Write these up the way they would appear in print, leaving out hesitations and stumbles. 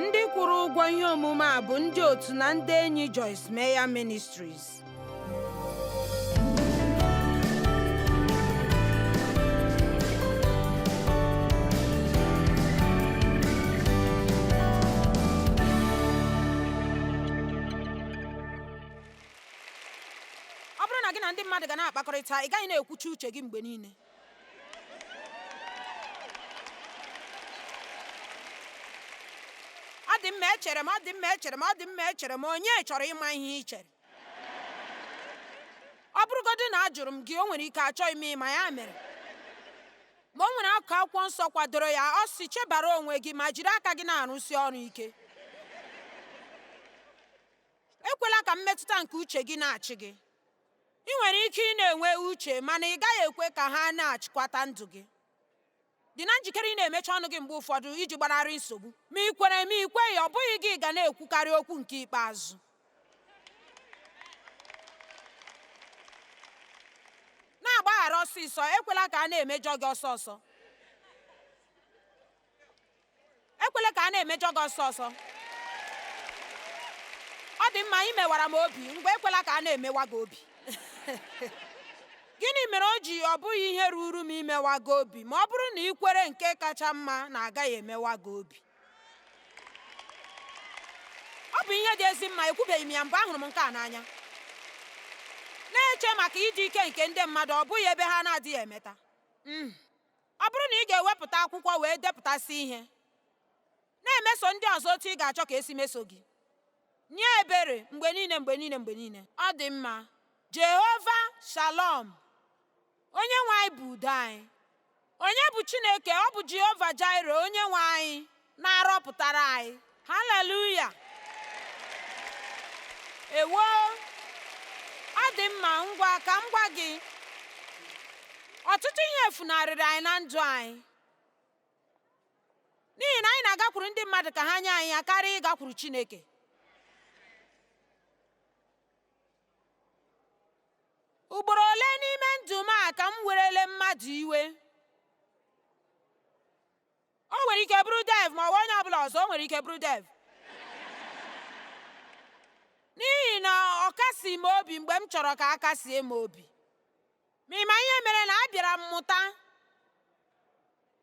Ndị kwụrụ ụgwọ ihe omume a bụ ndị otu na ndị enyi Joyce Meyer Ministries. Ọ bụrụ na gị na ndị mmadụ ga na-akpakọrịta, ị gaghị na-ekwuchi uche gị mgbe niile. Ọ dị mma, echere m, ọ dị mma, echere m, ọ dị mma, echere m, onye chọrọ ịma ihe ị chere? Ọ bụrụgodị na ajụrụ m gị, o nwere ike achọghị m ịma ya mere. Ma o nwere akụkụ akwụkwọ nsọ kwadoro ya, ọ sị chebara onwe gị ma jiri aka gị na-arụsi ọrụ ike. Ekwela ka mmetụta nke uche gị na-achị gị. Ị nwere ike ị na-enwe uche mana ị gaghị ekwe ka ha na-achịkwata ndụ gị. Dị na njikere ị na-emechi ọnụ gị mgbe ụfọdụ iji gbanarị nsogbu. Ma ị kwere ma ị kweghị, ọ bụghị gị ga na-ekwukarị okwu nke ikpeazụ. Na-agbaghara ọsịsọ, ekwela ka a na-emejọ gị ọsọ ọsọ. Ekwela ka a na-emejọ gị ọsọ ọsọ. Ọ dị mma, ị mewara m obi, ngwa ekwela ka a na-emewa gị obi. Gịnị mere o ji ọ bụghị ihe ruuru m imewa gị obi ma ọ bụrụ na ị kwere nke kacha mma na agaghị emewa gị obi? Ọ bụ ihe dị ezi mma, ekwubeghị m ya mbụ, ahụrụ m nke a n'anya. Na-eche maka ịdị ike nke ndị mmadụ, ọ bụghị ebe ha na-adịghị emeta. Ọ bụrụ na ị ga-ewepụta akwụkwọ wee depụtasị ihe, na-emeso ndị ọzọ otu ị ga-achọ ka esi meso gị. Nye ebere mgbe niile, mgbe niile, mgbe niile. Ọ dị mma. Jehova Shalom, onye nwe anyị bụ udo anyị. Onye bụ Chineke? Ọ bụ Jehova Jaire, onye nwe anyị na-arọpụtara anyị. Haleluya! Ewo! Ọ dị mma, ngwa ka m gwa gị. Ọtụtụ ihe funarịrị anyị na ndụ anyị n'ihi na anyị na-agakwuru ndị mmadụ ka ha nye anyị ya karịa ịgakwuru Chineke. Ugboro ole n'ime ndụ m a ka m werele mmadụ iwe? O nwere ike bụrụ Dev ma ọ bụ onye ọbụla ọzọ, o nwere ike bụrụ Dev. N'ihi na ọ kasị m obi mgbe m chọrọ ka a kasie m obi. Ma ị ma ihe mere na abịara m mụta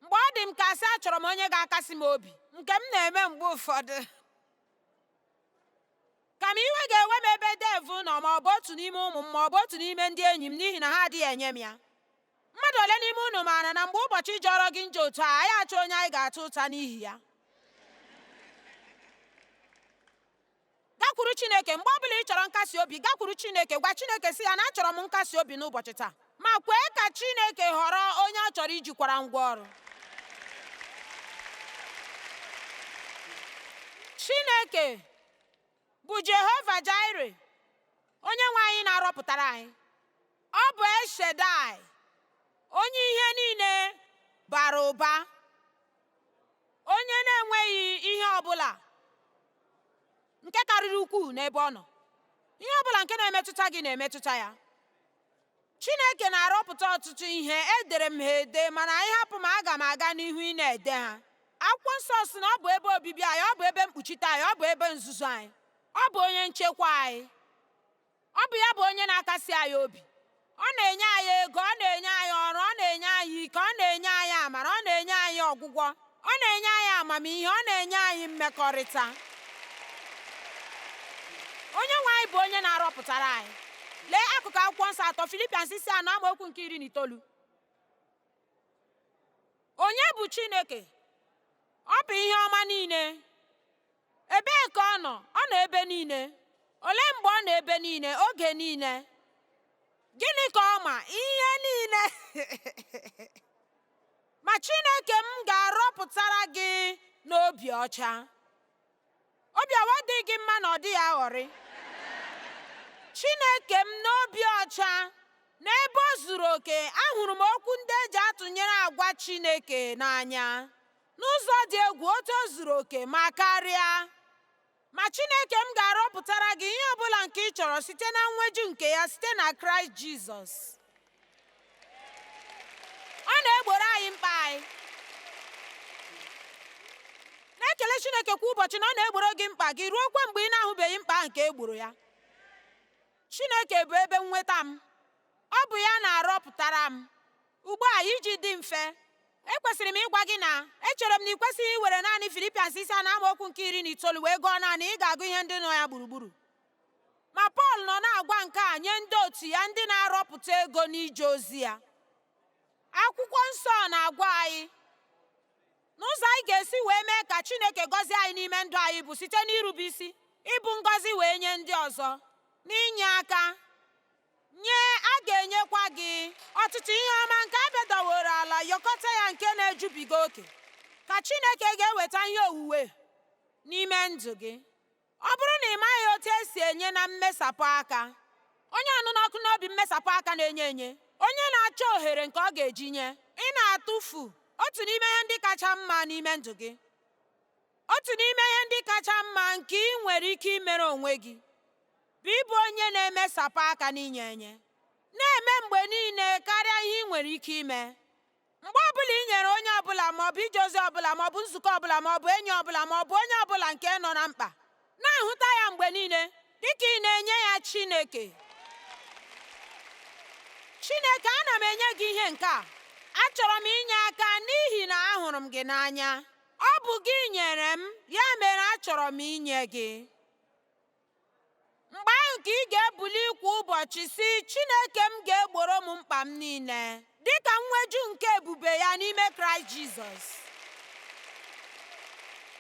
mgbe ọ dị m ka sị achọrọ m onye ga-akasi m obi, nke m na-eme mgbe ụfọdụ. Kama iwe ga-ewe m ebe Dev nọ ma ọ bụ otu n'ime ụmụ m ma ọ bụ otu n'ime ndị enyi m n'ihi na ha adịghị enye m ya. Mmadụ ole n'ime unu maara na mgbe ụbọchị jọrọ gị njọ otu a, anyị achọ onye anyị ga-ata ụta n'ihi ya? Gakwuru Chineke mgbe ọ bụla ị chọrọ nkasi obi. Gakwuru Chineke, gwa Chineke sị ya na achọrọ m nkasi obi n'ụbọchị taa, ma kwee ka Chineke họrọ onye ọ chọrọ ijikwara ngwa ọrụ. Chineke bụ Jehova Jaire, onye nwe anyị na-arọpụtara anyị. Ọ bụ El Shaddai, onye ihe niile bara ụba, onye na-enweghị ihe ọ bụla nke karịrị ukwuu n'ebe ọ nọ. Ihe ọ bụla nke na-emetụta gị na-emetụta ya. Chineke na-arọpụta ọtụtụ ihe, edere m ha ede, mana ị hapụ m aga m aga n'ihu ị na-ede ha. Akwụkwọ nsọ sị na ọ bụ ebe obibi anyị, ọ bụ ebe mkpuchite anyị, ọ bụ ebe nzuzo anyị, ọ bụ onye nchekwa anyị. Ọ bụ ya bụ onye na-akasi anyị obi. Ọ na-enye anyị ego, ọ na-enye anyị ọrụ, ọ na-enye anyị ike, ọ na-enye anyị amara, ọ na-enye anyị ọgwụgwọ, ọ na-enye anyị amamihe, ọ na-enye anyị mmekọrịta. Onye nwe anyị bụ onye na-arọpụtara anyị. Lee akụkụ akwụkwọ nsọ atọ, Filipians isi 4 amaokwu nke 19. Onye bụ Chineke? Ọ bụ ihe ọma niile. Ebee ka ọ nọ? Ọ nọ ebe niile. Olee mgbe ọ nọ ebe niile? Oge niile. Gịnị ka ọ ma? Ihe niile. Ma Chineke m ga-arọpụtara gị n'obi ọcha. Obi awa dị gị mma na ọ dịghị aghọrị. Chineke m n'obi ọcha, n'ebe o zuru oke, ahụrụ m okwu ndị e ji atụnyere agwa Chineke n'anya. N'ụzọ dị egwu, otu o zuru oke ma karịa. Ma Chineke m ga-arọpụtara gị ihe ọ bụla nke ị chọrọ site na nweju nke ya site na Kraịst Jizọs. Ọ na-egboro anyị mkpa anyị. Na-ekele Chineke kwa ụbọchị na ọ na-egboro gị mkpa gị ruokwa mgbe ị na-ahụbeghị mkpa ahụ ka e gboro ya. Chineke bụ ebe nnweta m. Ọ bụ ya na-arọpụtara m. Ugbu a, iji dị mfe, ekwesịrị m ịgwa gị na echere m na ị kwesịghị iwere naanị Filipians isi anọ amaokwu nke 19 wee gụọ naanị ị ga-agụ ihe ndị nọ ya gburugburu. Ma Pọl nọ na-agwa nke a nye ndị otu ya ndị na-arọpụta ego n'ije ozi ya. Akwụkwọ nsọ na-agwa anyị n'ụzọ anyị ga-esi wee mee ka Chineke gọzie anyị n'ime ndụ anyị bụ site n'irube isi, ịbụ ngọzi wee nye ndị ọzọ, n'inye aka. Nye, a ga-enyekwa gị ọtụtụ ihe ọma nke a bịadaworo ala yọkọta ya nke na-ejubiga oke. Ka Chineke ga-eweta ihe owuwe n'ime ndụ gị. Ọ bụrụ na ị maghị otu esi enye na mmesapụ aka, onye ọnụnọ ọkụ n'obi mmesapụ aka na-enye enye, onye na-achọ ohere nke ọ ga-eji nye, ị na-atụfu otu n'ime ihe ndị kacha mma n'ime ndụ gị. Otu n'ime ihe ndị kacha mma nke ị nwere ike imere onwe gị bụ ịbụ onye na-emesapụ aka n'inye enye. Na-eme mgbe niile karịa ihe ị nwere ike ime. Mgbe ọbụla ị nyere onye ọbụla maọbụ ije ozi ọbụla maọbụ nzukọ ọbụla maọbụ enyi ọbụla maọbụ onye ọbụla nke nọ na mkpa, na-ahụta ya mgbe niile dịka ị na-enye ya Chineke. Chineke, ana m enye gị ihe nke a. Achọrọ m inye aka n'ihi na ahụrụ m gị n'anya. Ọ bụ gị nyere m, ya mere achọrọ m inye gị. Mgbe ahụ ka ị ga-ebuli kwa ụbọchị sị, Chineke m ga-egboro m mkpa m niile, dịka nnweju nke ebube ya n'ime Kraịst Jizọs.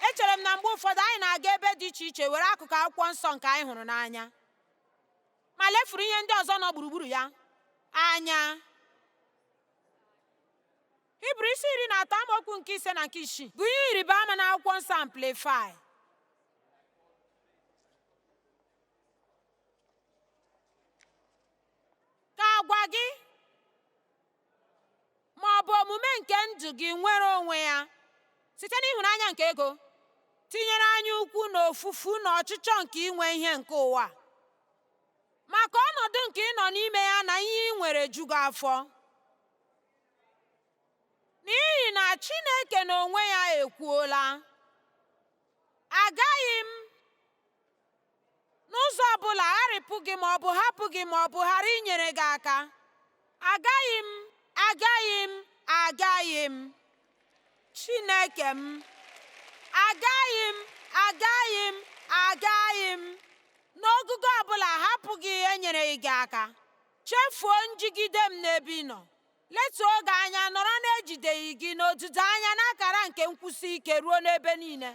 Echere m na mgbe ụfọdụ anyị na-aga ebe dị iche iche were akụkụ akwụkwọ nsọ nke anyị hụrụ n'anya, ma lefuru ihe ndị ọzọ nọ gburugburu ya anya. Hibru isi 13 amaokwu nke 5 na nke 6 bụ ihe ịrịba ama na akwụkwọ nsọ Amplify. Ka agwa gị ma ọ bụ omume nke ndụ gị nwere onwe ya site n'ịhụnanya nke ego, tinyere anya ukwu na ofufu na ọchịchọ nke inwe ihe nke ụwa, maka ọnọdụ nke ị nọ n'ime ya na ihe ị nwere ju gị afọ. N'ihi na Chineke n'onwe ya ekwuola, agaghị m n'ụzọ ọbụla gharịpụ gị ma ọ bụ hapụ gị ma ọ bụ ghara inyere gị aka. Agaghị m, agaghị m, agaghị m. Chineke m, agaghị m, agaghị m, agaghị m. N'ogugo ọbụla hapụ gị enyereghị gị aka. Chefuo njigide m n'ebe ị nọ. Letuo gị anya nọrọ na-ejideghị gị n'odudo anya n'akara nke nkwụsi ike ruo n'ebe niile.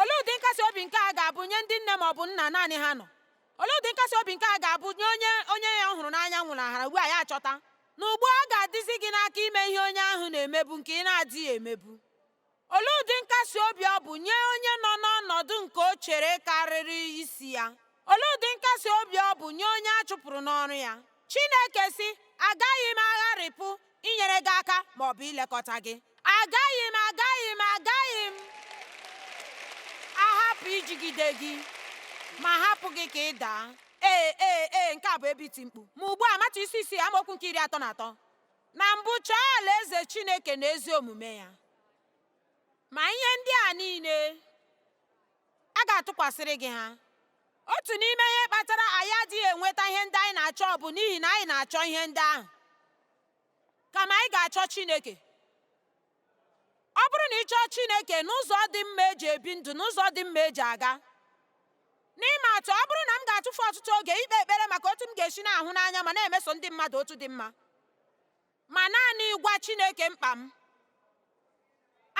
Olee ụdị nkasi obi nke a ga-abụ nye ndị nne ma ọ bụ nna naanị ha nọ? Olee ụdị nkasi obi nke a ga-abụ nye onye onye ya hụrụ n'anya nwụnahara ugbu a ya achọta na ugbu a ga-adịzi gị n'aka ime ihe onye ahụ na-emebu nke ị na-adịghị emebu? Olee ụdị nkasi obi ọ bụ nye onye nọ n'ọnọdụ nke o chere karịrị isi ya? Olee ụdị nkasi obi ọ bụ nye onye a chụpụrụ n'ọrụ ya? Chineke sị, agaghị m agharịpụ inyere gị aka ma ọ bụ ilekọta gị. Agaghị m, agaghị m, agaghị m ahapụ ijigide gị ma hapụ gị ka ị daa. Ee, ee, ee, nke a bụ ebe iti mkpu. Ma ugbu a, Matiu isi 6 amaokwu nke 33. Na mbụ chọọ alaeze Chineke na ezi omume ya, ma ihe ndị a niile a ga-atụkwasịrị gị ha. Otu n'ime ihe kpatara anyị adịghị enweta ihe ndị anyị na-achọ bụ n'ihi na anyị na-achọ ihe ndị ahụ kama anyị ga-achọ Chineke. Ọ bụrụ na ị chọọ Chineke n'ụzọ dị mma eji ebi ndụ, n'ụzọ dị mma eji aga. N'ịma atụ, ọ bụrụ na m ga-atụfu ọtụtụ oge ikpe ekpere maka otu m ga-esi na-ahụ n'anya ma na-emeso ndị mmadụ otu dị mma, ma naanị gwa Chineke mkpa m,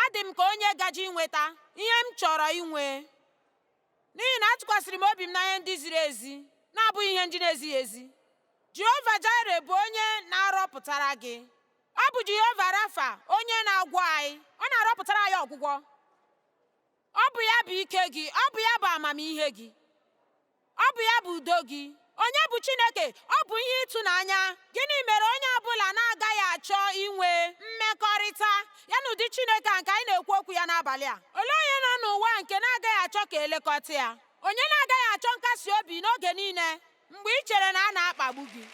adị m ka onye gaje inweta ihe m chọrọ inwe, n'ihi na atụkwasịrị m obi m na ihe ndị ziri ezi, na-abụghị ihe ndị na-ezighị ezi. Jehova Jire bụ onye na-arọpụtara gị. Ọ bụ Jehova Rafa, onye na-agwọ anyị. Ọ na-arọpụtara anyị ọgwụgwọ. Ọ bụ ya bụ ike gị, ọ bụ ya bụ amamihe gị, ọ bụ ya bụ udo gị. Onye bụ Chineke? Ọ bụ ihe ịtụnanya. Gịnị mere onye ọbụla na-agaghị achọ inwe mmekọrịta ya na ụdị Chineke a nke anyị na-ekwu okwu ya n'abalị a? Olee onye nọ n'ụwa nke na-agaghị achọ ka elekọta ya? Onye na-agaghị achọ nkasi obi n'oge niile mgbe ị chere na a na-akpagbu gị?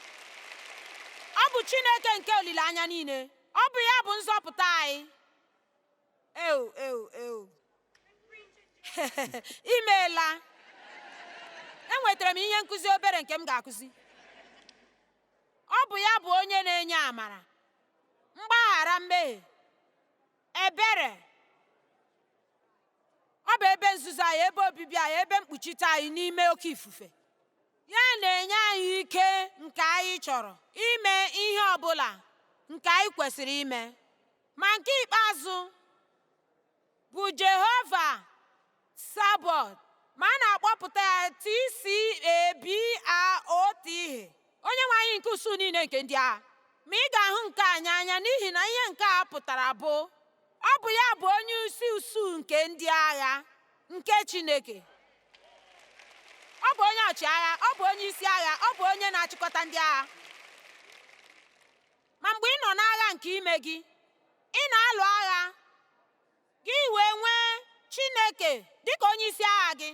Ọ bụ Chineke nke olileanya niile. Ọ bụ ya bụ nzọpụta anyị. Ew, ew, ew. Imeela. Enwetara m ihe nkụzi obere nke m ga-akụzi. Ọ bụ ya bụ onye na-enye amara, mgbaghara mmehie, ebere. Ọ bụ ebe nzuzo anyị, ebe obibi anyị, ebe mkpuchite anyị n'ime oke ifufe. Ya na-enye anyị ike nke anyị chọrọ ime ihe ọ bụla nke anyị kwesịrị ime. Ma nke ikpeazụ bụ Jehova Sabot, ma a na-akpọpụta ya TCABAOTH, Onyenwe anyị nke usuu niile nke ndị agha. Ma ị ga-ahụ nke a anya n'ihi na ihe nke a pụtara bụ ọ bụ ya bụ onye isi usuu nke ndị agha nke Chineke. Ọ bụ onye ọchịagha, ọ bụ onye isi agha, ọ bụ onye na-achịkọta ndị agha. Ma mgbe ị nọ n'agha nke ime gị, ị na-alụ agha gị wee nwee Chineke dịka onye isi agha gị.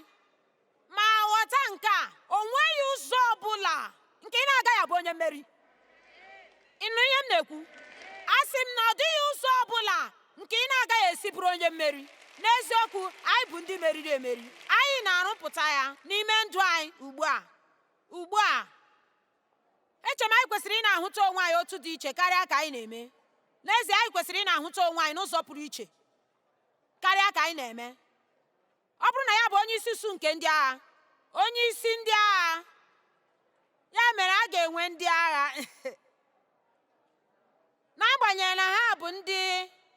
Ma ghọta nke a, o nweghị ụzọ ọ bụla nke ị na-agaghị abụ onye mmeri. Ị nụ ihe m na-ekwu? Asị m na ọ dịghị ụzọ ọ bụla nke ị na-agaghị esi bụrụ onye mmeri. N'eziokwu, anyị bụ ndị meriri emeri. Anyị na-arụpụta ya n'ime ndụ anyị ugbu a. Ugbu a, eche m anyị kwesịrị ị na-ahụta onwe anyị otu dị iche karịa ka anyị na-eme. N'ezie, anyị kwesịrị ị na-ahụta onwe anyị n'ụzọ pụrụ iche karịa ka anyị na-eme. Ọ bụrụ na ya bụ onye isi usu nke ndị agha, onye isi ndị agha, ya mere a ga-enwe ndị agha. N'agbanyeghị na ha bụ ndị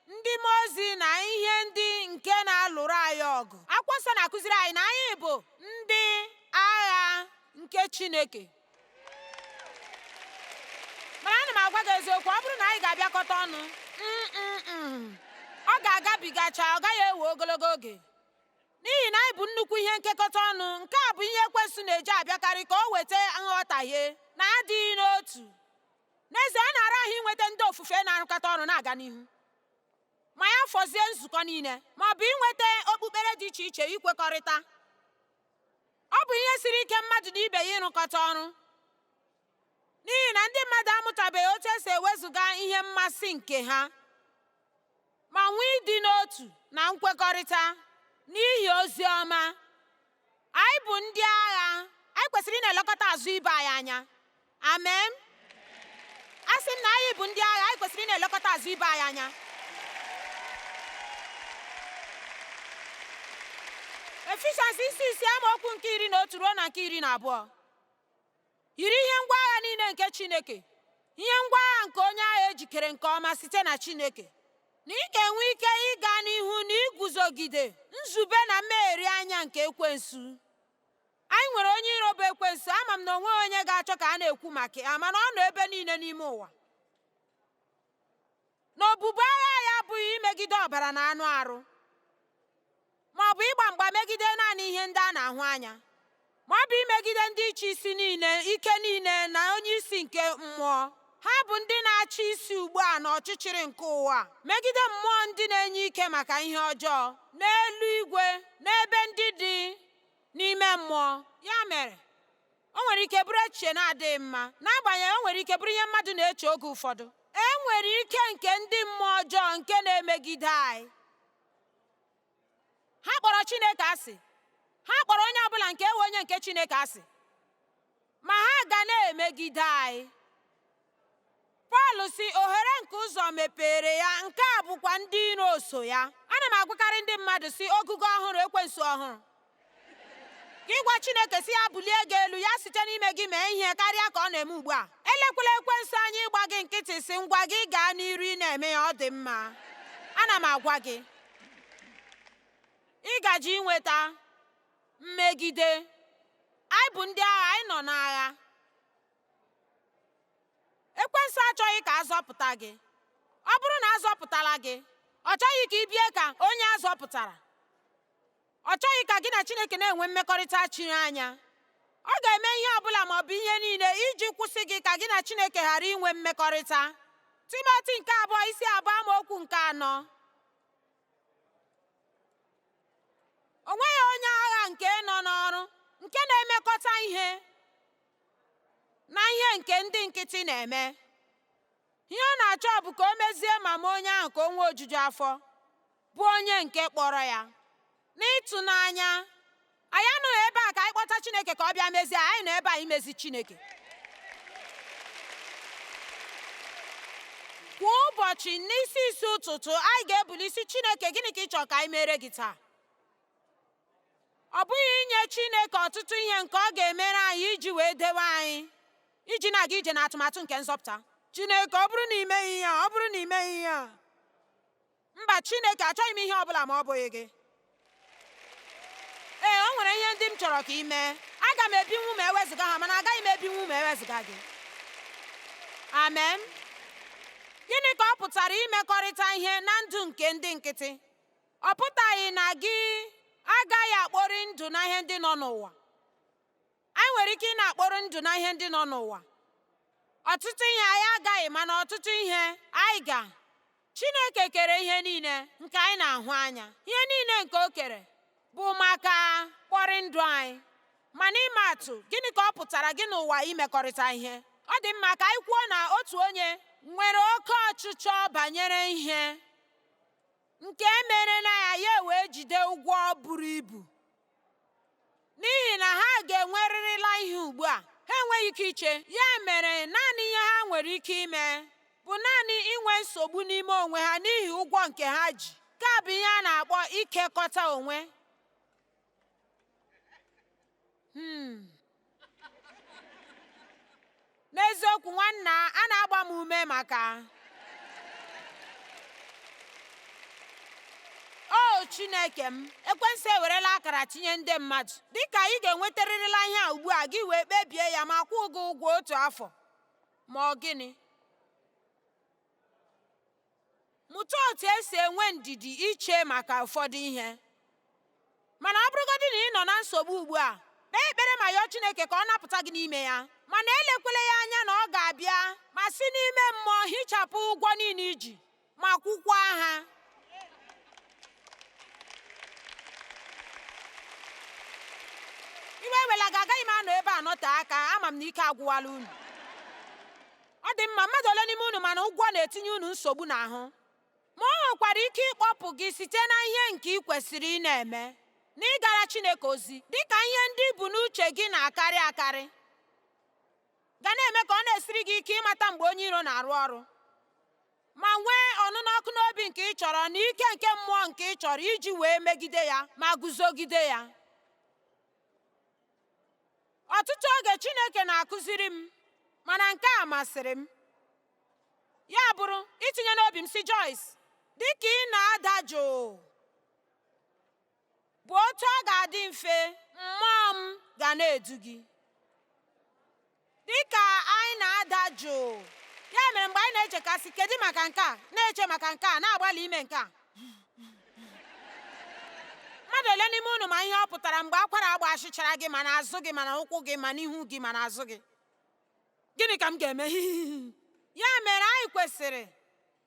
ndị mmụọ ozi na ihe ndị nke na-alụrụ anyị ọgụ, Akwụkwọ Nsọ na-akụziri anyị na anyị bụ ndị agha nke Chineke. Mana ana m agwa gị eziokwu, ọ bụrụ na anyị ga-abịakọta ọnụ, ọ ga-agabigacha, ọ gaghị ewe ogologo oge. N'ihi na anyị bụ nnukwu ihe nkekọta ọnụ, nke a bụ ihe ekwensu na-eji abịakarị ka o weta nghọtahie na adịghị n'otu. N'ezie, ọ na-ara ahụ inweta ndị ofufe na-arụkọta ọrụ na-aga n'ihu, ma ya fọzie nzukọ niile, ma ọ bụ inweta okpukpere dị iche iche ikwekọrịta. Ọ bụ ihe siri ike mmadụ na ibe ya ịrụkọta ọrụ, n'ihi na ndị mmadụ amụtabeghị otu esi ewezuga ihe mmasị nke ha ma nwee ịdị n'otu na nkwekọrịta n'ihi ozi ọma. Anyị bụ ndị agha, anyị kwesịrị ị na-elekọta azụ ibe anyị anya. Amen. A sị m na anyị bụ ndị agha, anyị kwesịrị ị na-elekọta azụ ibe anyị anya. Efishans isi isi amaokwu nke 11 ruo na nke 12. Yiri ihe ngwa agha niile nke Chineke, ihe ngwa agha nke onye agha ejikere nke ọma site na Chineke, na ị ga-enwe ike ịga n'ihu na iguzogide nzube na mmegheri anya nke ekwensu. Anyị nwere onye iro bụ ekwensu. Ama m na o nweghị onye ga-achọ ka a na-ekwu maka ya, mana ọ nọ ebe niile n'ime ụwa. Na obubu agha ya abụghị imegide ọbara na anụ arụ, ma ọ bụ ịgba mgba megide naanị ihe ndị a na-ahụ anya, ma ọ bụ imegide ndị ịchị isi niile, ike niile na onye isi nke mmụọ. Ha bụ ndị na-achị isi ugbu a n'ọchịchịrị nke ụwa, megide mmụọ ndị na-enye ike maka ihe ọjọọ n'elu igwe n'ebe ndị dị n'ime mmụọ. Ya mere, o nwere ike bụrụ echiche na-adịghị mma, n'agbanyeghị o nwere ike bụrụ ihe mmadụ na-eche oge ụfọdụ. E nwere ike nke ndị mmụọ ọjọọ nke na-emegide anyị. Ha kpọrọ Chineke asị. Ha kpọrọ onye ọbụla nke ewe onye nke Chineke asị. Ma ha ga na-emegide anyị. Pọl sị ohere nke ụzọ mepere ya, nke a bụkwa ndị iro so ya. Ana m agwakarị ndị mmadụ sị ogugo ọhụrụ, ekwensu ọhụrụ. Gị gwa Chineke sị ya bulie gị elu, ya site n'ime gị mee ihe karịa ka ọ na-eme ugbu a. Elekwala ekwensu anya ịgba gị nkịtị sị ngwa gị gaa n'iru ị na-eme ya, ọ dị mma. Ana m agwa gị, ị gaje inweta mmegide. Anyị bụ ndị agha, anyị nọ n'agha. Ekwensu achọghị ka a zọpụta gị. Ọ bụrụ na a zọpụtala gị, ọ chọghị ka ị bie ka onye a zọpụtara. Ọ chọghị ka gị na Chineke na-enwe mmekọrịta chiri anya. Ọ ga-eme ihe ọ bụla ma ọ bụ ihe niile iji kwụsị gị ka gị na Chineke ghara inwe mmekọrịta. Timoti nke abụọ isi abụọ amaokwu nke anọ. O nweghị onye agha nke nọ n'ọrụ nke na-emekọta ihe na ihe nke ndị nkịtị na-eme. Ihe ọ na-achọ bụ ka o mezie mama onye ahụ ka o nwee ojuju afọ. bụ onye nke kpọrọ ya. N'ịtụnanya, anyị anọghị ebe a ka anyị kpọta Chineke ka ọ bịa mezie anyị. Nọ ebe a imezi Chineke. Kwa ụbọchị n'isi isi ụtụtụ, anyị ga-ebuli isi, Chineke, gịnị ka ị chọrọ ka anyị mere gị taa? Ọ bụghị inye Chineke ọtụtụ ihe nke ọ ga-emere anyị iji wee dewe anyị iji na-aga ije na atụmatụ nke nzọpụta. Chineke, ọ bụrụ na ị meghị ihe a, ọ bụrụ na ị meghị ihe a. Mba, Chineke, achọghị m ihe ọ bụla ma ọ bụghị gị. Ee, o nwere ihe ndị m chọrọ ka ị mee. Aga m ebinwu ma ewezụga ha, mana agaghị m ebinwu ma ewezụga gị. Amen. Gịnị ka ọ pụtara imekọrịta ihe na ndụ nke ndị nkịtị? Ọ pụtaghị na gị agaghị akpọrị ndụ na ihe ndị nọ n'ụwa. Anyị nwere ike ị na-akpọrọ ndụ na ihe ndị nọ n'ụwa. Ọtụtụ ihe anyị agaghị, mana ọtụtụ ihe anyị ga. Chineke kere ihe niile nke anyị na-ahụ anya. Ihe niile nke o kere bụ maka kpọrị ndụ anyị. Mana ịma atụ, gịnị ka ọ pụtara gị n'ụwa imekọrịta ihe? Ọ dị mma ka anyị kwuo na otu onye nwere oke ọchịchọ banyere ihe nke mere na ya, ya wee jide ụgwọ buru ibu, n'ihi na ha ga-enwerịrịla ihe ugbu a. Ha enweghị ike iche. Ya mere naanị ihe ha nwere ike ime bụ naanị inwe nsogbu n'ime onwe ha n'ihi ụgwọ nke ha ji. Nke a bụ ihe a na-akpọ ikekọta onwe. N'eziokwu, nwanna, a na-agba m ume maka o Chineke m. Ekwensu ewerela akara tinye ndị mmadụ dịka ị ga-enwetarịrịla ihe a ugbu a, gị wee kpebie ya ma kwụọ gị ụgwọ otu afọ ma ọ gịnị. Mụta otu esi enwe ndidi iche maka ụfọdụ ihe. Mana ọ bụrụgodị na ị nọ na nsogbu ugbu a, kpee ekpere ma yọọ Chineke ka ọ napụta gị n'ime ya. Mana elekwela ya anya na ọ ga-abịa ma si n'ime mmụọ hichapụ ụgwọ niile iji ma kwụkwa ha. Iwe ewela gị, agaghị m anọ ebe a nọte aka. Ama m na ike agwụwala unu. Ọ dị mma, mmadụ ole n'ime unu mana ụgwọ na-etinye unu nsogbu n'ahụ? Ma o nwekwara ike ịkpọpụ gị site na ihe nke ị kwesịrị ị na-eme na ịgara Chineke ozi, dịka ihe ndị bụ n'uche gị na-akarị akarị ga na-eme ka ọ na-esiri gị ike ịmata mgbe onye iro na-arụ ọrụ, ma nwee ọnụnọ ọkụ n'obi nke ị chọrọ na ike nke mmụọ nke ị chọrọ iji wee megide ya ma guzogide ya. Ọtụtụ oge Chineke na-akụziri m, mana nke a masịrị m. Ya bụrụ itinye n'obi m si, Joyce, dịka ị na-ada jụụ bụ otu ọ ga-adị mfe mmụọ m ga na-edu gị. Dịka anyị na-ada jụụ, ya mere mgbe anyị na-echekasị kedu maka nke a, na-eche maka nke a, na-agbalị ime nke a. Mmadụ ole n'ime unu ma ihe ọ pụtara mgbe akwara agbashichara gị ma n'azụ gị ma n'ụkwụ gị ma n'ihu gị ma n'azụ gị? Gịnị ka m ga-eme? Ya mere anyị kwesịrị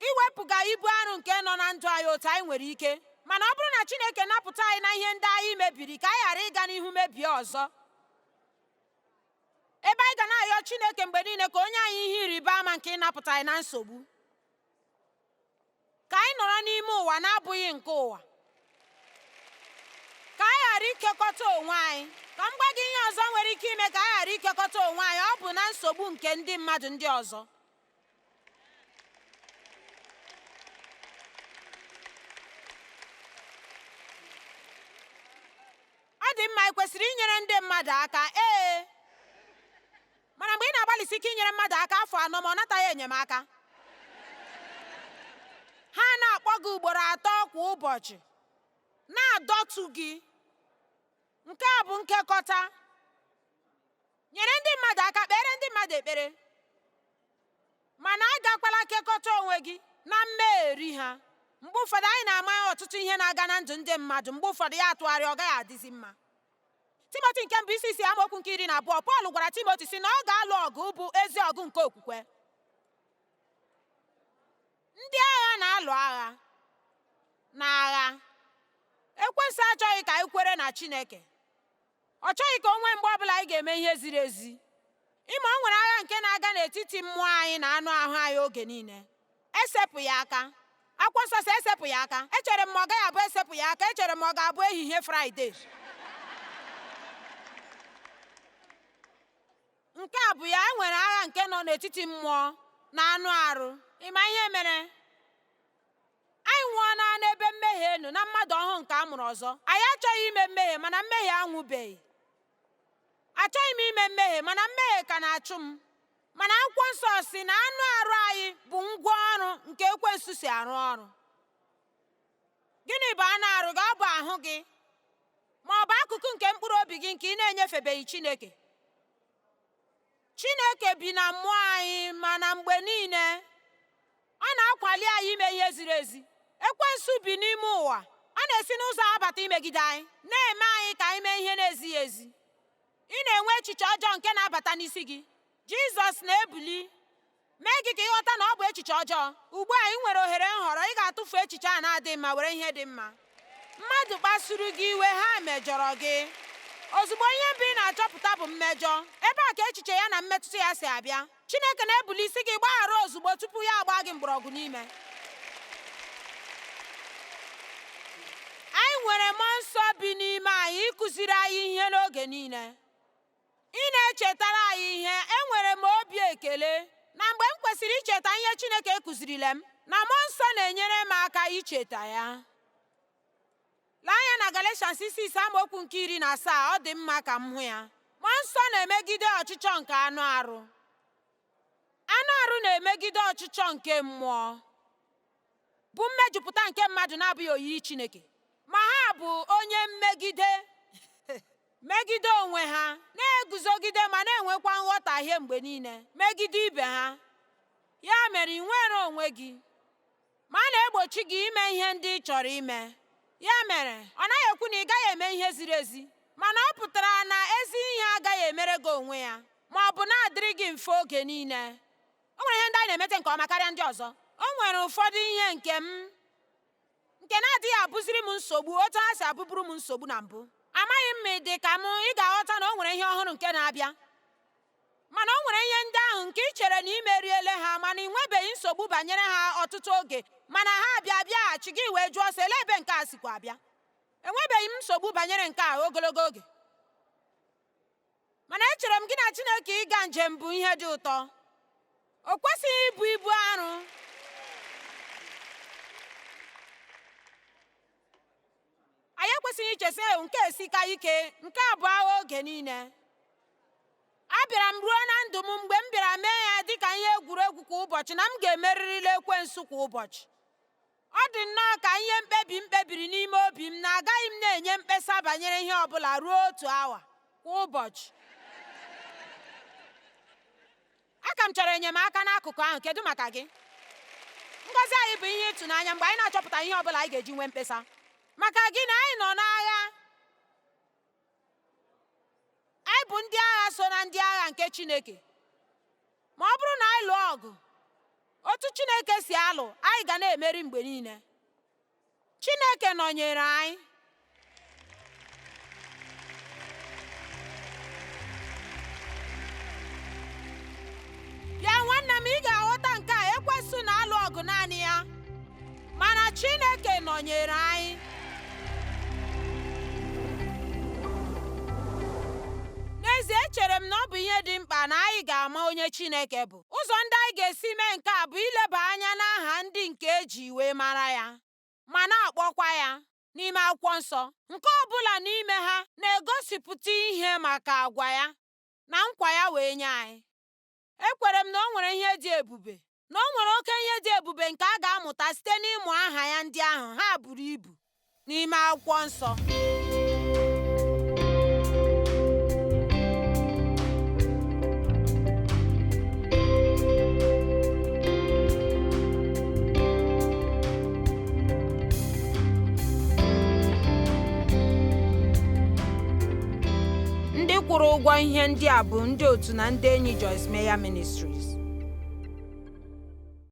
iwepụga ibu arụ nke nọ na ndụ anyị otu anyị nwere ike. Mana ọ bụrụ na Chineke napụta anyị na ihe ndị anyị mebiri, ka anyị ghara ịga n'ihu mebie ọzọ. Ebe anyị ga na-ayọ Chineke mgbe niile ka onye anyị ihe ịrịba ama nke ịnapụta anyị na nsogbu, ka anyị nọrọ n'ime ụwa na-abụghị nke ụwa, ka anyị ghara ikekọta onwe anyị. Ka m gwa gị ihe ọzọ nwere ike ime ka anyị ghara ikekọta onwe anyị, ọ bụ na nsogbu nke ndị mmadụ ndị ọzọ. Ọ dị mma, ị kwesịrị inyere ndị mmadụ aka, ee, mana mgbe ị na-agbalịsi ike inyere mmadụ aka afọ 4 ma ọ nataghị enyemaka, ha na-akpọ gị ugboro 3 kwa ụbọchị, na-adọtụ gị. Nke a bụ nkekọta. Nyere ndị mmadụ aka, kpere ndị mmadụ ekpere, mana agakwala kekọta onwe gị na mmegheri ha. Mgbe ụfọdụ anyị na-ama ọtụtụ ihe na-aga na ndụ ndị mmadụ, mgbe ụfọdụ ya atụgharị, ọ gaghị adịzi mma. Timoti nke mbụ isi 6 amaokwu nke 12, Pọl gwara Timoti sị na ọ ga-alụ ọgụ bụ ezi ọgụ nke okwukwe. Ndị agha na-alụ agha n'agha. Ekwensu achọghị ka anyị kwere na Chineke. Ọ chọghị ka o nwee mgbe ọbụla anyị ga-eme ihe ziri ezi. Ịma o nwere agha nke na-aga n'etiti mmụọ anyị na anụ ahụ anyị oge niile. Esepụ ya aka. Akwụkwọ nsọ sị esepụ ya aka. Echere m ma ọ gaghị abụ esepụ ya aka, echere m ọ ga-abụ ehihie Fraịde. Nke a bụ ya, e nwere agha nke nọ n'etiti mmụọ na anụ arụ. Ị ma ihe mere? Anyị nwụọna n'ebe mmehie nọ na mmadụ ọhụụ nke a mụrụ ọzọ. Anyị achọghị ime mmehie, mana mmehie anwụbeghị. Achọghị m ime mmehie, mana mmehie ka na-achụ m. Mana akwụkwọ nsọ sị na anụ arụ anyị bụ ngwa ọrụ nke ekwensu si arụ ọrụ. Gịnị bụ anụ arụ gị? Ọ bụ ahụ gị, ma ọ bụ akụkụ nke mkpụrụ obi gị nke ị na-enyefebeghị Chineke. Chineke bi na mmụọ anyị, mana mgbe niile ọ na-akwali anyị ime ihe ziri ezi. Ekwensu bi n'ime ụwa. Ọ na-esi n'ụzọ abata imegide anyị, na-eme anyị ka anyị mee ihe na-ezighị ezi. Ị na-enwe echiche ọjọọ nke na-abata n'isi gị. Jizọs na-ebuli mee gị ka ịghọta na ọ bụ echiche ọjọọ. Ugbu a ị nwere ohere nhọrọ. Ị ga-atụfu echiche a na-adịghị mma were ihe dị mma. Mmadụ kpasuru gị iwe, ha mejọrọ gị. Ozugbo ihe mbụ ị na-achọpụta bụ mmejọ. Ebe a ka echiche ya na mmetụta ya si abịa. Chineke na-ebuli isi gị gbaghara ozugbo tupu ya agba gị mgbọrọgwụ n'ime. Anyị nwere mmụọ nsọ bi n'ime anyị ịkụziri anyị ihe n'oge niile. Ị na-echetara anyị ihe. Enwere m obi ekele na mgbe m kwesịrị icheta ihe Chineke kụzirile m, na mmụọ nsọ na-enyere m aka icheta ya. Lee anya na Galatians isi 6 amaokwu nke 17, ọ dị mma ka m hụ ya. Mmụọ nsọ na-emegide ọchịchọ nke anụ arụ. Anụ arụ na-emegide ọchịchọ nke mmụọ, bụ mmejupụta nke mmadụ na-abụghị oyiyi Chineke. Ma ha bụ onye mmegide megide onwe ha, na-eguzogide ma na-enwekwa nghọtahie mgbe niile megide ibe ha. Ya mere ị nwere onwe gị, ma a na-egbochi gị ime ihe ndị ị chọrọ ime. Ya mere, ọ naghị ekwu na ị gaghị eme ihe ziri ezi, mana ọ pụtara na ezi ihe agaghị emere gị onwe ya, ma ọ bụ na-adịrị gị mfe oge niile. O nwere ihe ndị anyị na-emete nke ọma karịa ndị ọzọ. O nwere ụfọdụ ihe nke m nke na-adịghị abụziri m nsogbu otu ha si abụburu m nsogbu na mbụ. Amaghị m ma ị dị ka m, ị ga-aghọta na o nwere ihe ọhụrụ nke na-abịa. Mana o nwere ihe ndị ahụ nke ị chere na ị meriele ha, mana ị nwebeghị nsogbu banyere ha ọtụtụ oge, mana ha abịa bịaghachi gị wee jụọ sị, elee ebe nke a sikwa abịa? Enwebeghị m nsogbu banyere nke a ogologo oge. Mana echere m gị na Chineke ịga njem bụ ihe dị ụtọ. O kwesịghị ịbụ ibu arụ. Anyị ekwesịghị iche sị, nke esika ike, nke a bụ agha oge niile. Abịara m ruo na ndụ m mgbe m bịara mee ya dịka ihe egwuregwu kwa ụbọchị na m ga-emerirịla ekwensu kwa ụbọchị. Ọ dị nnọọ ka ihe mkpebi m kpebiri n'ime obi m na agaghị m na-enye mkpesa banyere ihe ọ bụla ruo otu awa kwa ụbọchị. Aka m chọrọ enyemaka n'akụkụ ahụ. Kedu maka gị? Ngọzi anyị bụ ihe ịtụnanya mgbe anyị na-achọpụta ihe ọ bụla anyị ga-eji nwee mkpesa. Maka gị na anyị nọ n'agha. Anyị bụ ndị agha so na ndị agha nke Chineke. Ma ọ bụrụ na anyị lụọ ọgụ otu Chineke si alụ, anyị ga na-emeri mgbe niile. Chineke nọnyere anyị. Bịa nwanne m, ị ga-aghọta nke a. Ekwensu na-alụ ọgụ naanị ya, mana Chineke nọnyere anyị. N'ezie, echere m na ọ bụ ihe dị mkpa na anyị ga-ama onye Chineke bụ. Ụzọ ndị anyị ga-esi mee nke a bụ ileba anya n'aha ndị nke eji wee mara ya, ma na-akpọkwa ya n'ime akwụkwọ nsọ. Nke ọ bụla n'ime ha na-egosipụta ihe maka agwa ya na nkwa ya wee nye anyị. Ekwere m na o nwere ihe dị ebube, na o nwere oke ihe dị ebube nke a ga-amụta site n'ịmụ aha ya ndị ahụ ha buru ibu n'ime akwụkwọ nsọ. Ndị kwụrụ ụgwọ ihe ndị a bụ ndị otu na ndị enyi Joyce Meyer Ministries.